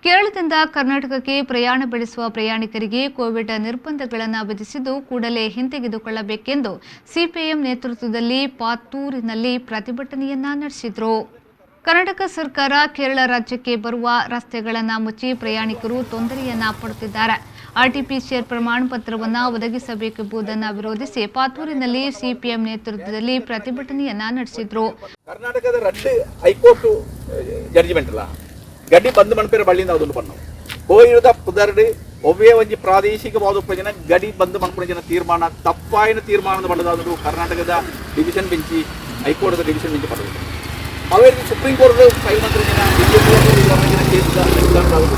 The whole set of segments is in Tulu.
ಕೇರಳದಿಂದ ಕರ್ನಾಟಕಕ್ಕೆ ಪ್ರಯಾಣ ಬೆಳೆಸುವ ಪ್ರಯಾಣಿಕರಿಗೆ ಕೋವಿಡ್ ನಿರ್ಬಂಧಗಳನ್ನು ವಿಧಿಸಿದ್ದು ಕೂಡಲೇ ಹಿಂತೆಗೆದುಕೊಳ್ಳಬೇಕೆಂದು ಸಿಪಿಐಎಂ ನೇತೃತ್ವದಲ್ಲಿ ಪಾತೂರಿನಲ್ಲಿ ಪ್ರತಿಭಟನೆಯನ್ನ ನಡೆಸಿದರು. ಕರ್ನಾಟಕ ಸರ್ಕಾರ ಕೇರಳ ರಾಜ್ಯಕ್ಕೆ ಬರುವ ರಸ್ತೆಗಳನ್ನು ಮುಚ್ಚಿ ಪ್ರಯಾಣಿಕರು ತೊಂದರೆಯನ್ನ ಪಡುತ್ತಿದ್ದಾರೆ. ಆರ್ಟಿಪಿಸಿಆರ್ ಪ್ರಮಾಣ ಪತ್ರವನ್ನು ಒದಗಿಸಬೇಕೆಂಬುದನ್ನು ವಿರೋಧಿಸಿ ಪಾತೂರಿನಲ್ಲಿ ಸಿಪಿಎಂ ನೇತೃತ್ವದಲ್ಲಿ ಪ್ರತಿಭಟನೆಯನ್ನ ನಡೆಸಿದರು. ಕರ್ನಾಟಕದ ರಡ್ಡು ಹೈಕೋರ್ಟ್ ಜಡ್ಜ್ಮೆಂಟ್ ಅಲ್ಲ ಗಡ್ಡಿ ಬಂದ್ ಮನ್ಪೇರ ಬಳ್ಳಿಯಿಂದ ಅದನ್ನು ಬಣ್ಣ ಕೋಯಿದ ಪುದರ್ಡು ಒವ್ವೇ ಒಂಜಿ ಪ್ರಾದೇಶಿಕವಾದ ಜನ ಗಡಿ ಬಂದ್ ಮನ್ಪುನ ಜನ ತೀರ್ಮಾನ ತಪ್ಪಾಯಿನ ತೀರ್ಮಾನದ ಬಣ್ಣದಾದರು ಕರ್ನಾಟಕದ ಡಿವಿಷನ್ ಬೆಂಚಿ ಹೈಕೋರ್ಟ್ದ ಡಿವಿಷನ್ ಬೆಂಚ್ ಪಡೆದು ಅವೇ ಸುಪ್ರೀಂ ಕೋರ್ಟ್ ಫೈಲ್ ಮಂತ್ರಿ ಜನ ಬಿಜೆಪಿ ಕೇಸ್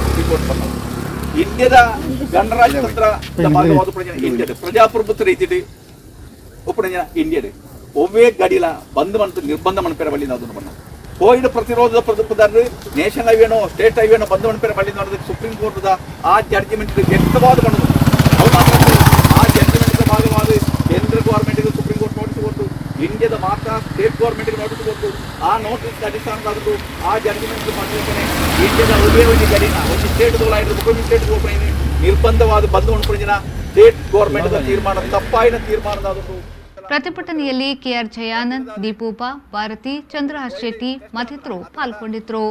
ಸುಪ್ರೀಂ ಕೋರ್ಟ್ ಬಂದವು. ಇಂಡಿಯಾದ ಗಣರಾಜ್ಯತಂತ್ರ ಭಾಗವಾದ ಜನ ಇಂಡಿಯಾದ ಪ್ರಜಾಪ್ರಭುತ್ವ ರೀತಿಡ್ ಉಪ್ಪುನ ಜನ ಇಂಡಿಯಾಡ್ ಒವ್ವೇ ಗಡಿಲ ಬಂದ್ ಮನ್ತು ನಿರ್ಬಂಧ ಮನ್ಪೇರ ಬಳ್ಳಿಯಿಂದ ಅದನ್ನು ಬಣ್ಣ ಕೋವಿಡ್ ಪ್ರತಿರೋಧದ ಪದಾರ್ಥ ನ್ಯಾಷನಲ್ ಹೈವೇನೋ ಸ್ಟೇಟ್ ಹೈವೇನೋ ಬಂದ್ ಮನ್ಪೇರ ಬಳ್ಳಿ ನೋಡಿದ್ರೆ ಸುಪ್ರೀಂ ಕೋರ್ಟ್ ಆ ಜಡ್ಜ್ಮೆಂಟ್ ವ್ಯಕ್ತವಾದ ಬಣ್ಣದು. ಅವು ಮಾತ್ರ ಆ ಜಡ್ಜ್ಮೆಂಟ್ ಭಾಗವಾದ ಕೇಂದ್ರ ಗೌರ್ಮೆಂಟ್ ಸುಪ್ರೀಂ ಕೋರ್ಟ್ ನೋಟಿಸ್ ಕೊಟ್ಟು ಇಂಡಿಯಾದ ಮಾತ್ರ ಸ್ಟೇಟ್ ಗೌರ್ಮೆಂಟ್ ನೋಟಿಸ್ ಕೊಟ್ಟು ಆ ನೋಟಿಸ್ ಅಡಿಸ್ಥಾನದಾದ್ರು ಆ ಜಡ್ಜ್ಮೆಂಟ್ ಮಾಡಲಿಕ್ಕೆ ಇಂಡಿಯಾದ ಒಬ್ಬೇ ಒಂದು ಗಡಿನ ಒಂದು ಸ್ಟೇಟ್ ದೋಲಾಯಿದ್ರು ಸ್ಟೇಟ್ ನಿರ್ಬಂಧವಾದ ಬಂದ್ ಮನ್ಪುನ ಜನ ಸ್ಟೇಟ್ ಗೌರ್ಮೆಂಟ್ ತೀರ್ಮಾನ ತಪ್ಪಾಯಿನ ತೀರ್ಮಾನದಾದ್ರು. ಪ್ರತಿಭಟನೆಯಲ್ಲಿ ಕೆಆರ್ ಜಯಾನಂದ್, ದೀಪೂಪ, ಭಾರತಿ, ಚಂದ್ರಹಾಸ್ ಶೆಟ್ಟಿ ಮತ್ತಿತರರು ಪಾಲ್ಗೊಂಡಿದ್ದರು.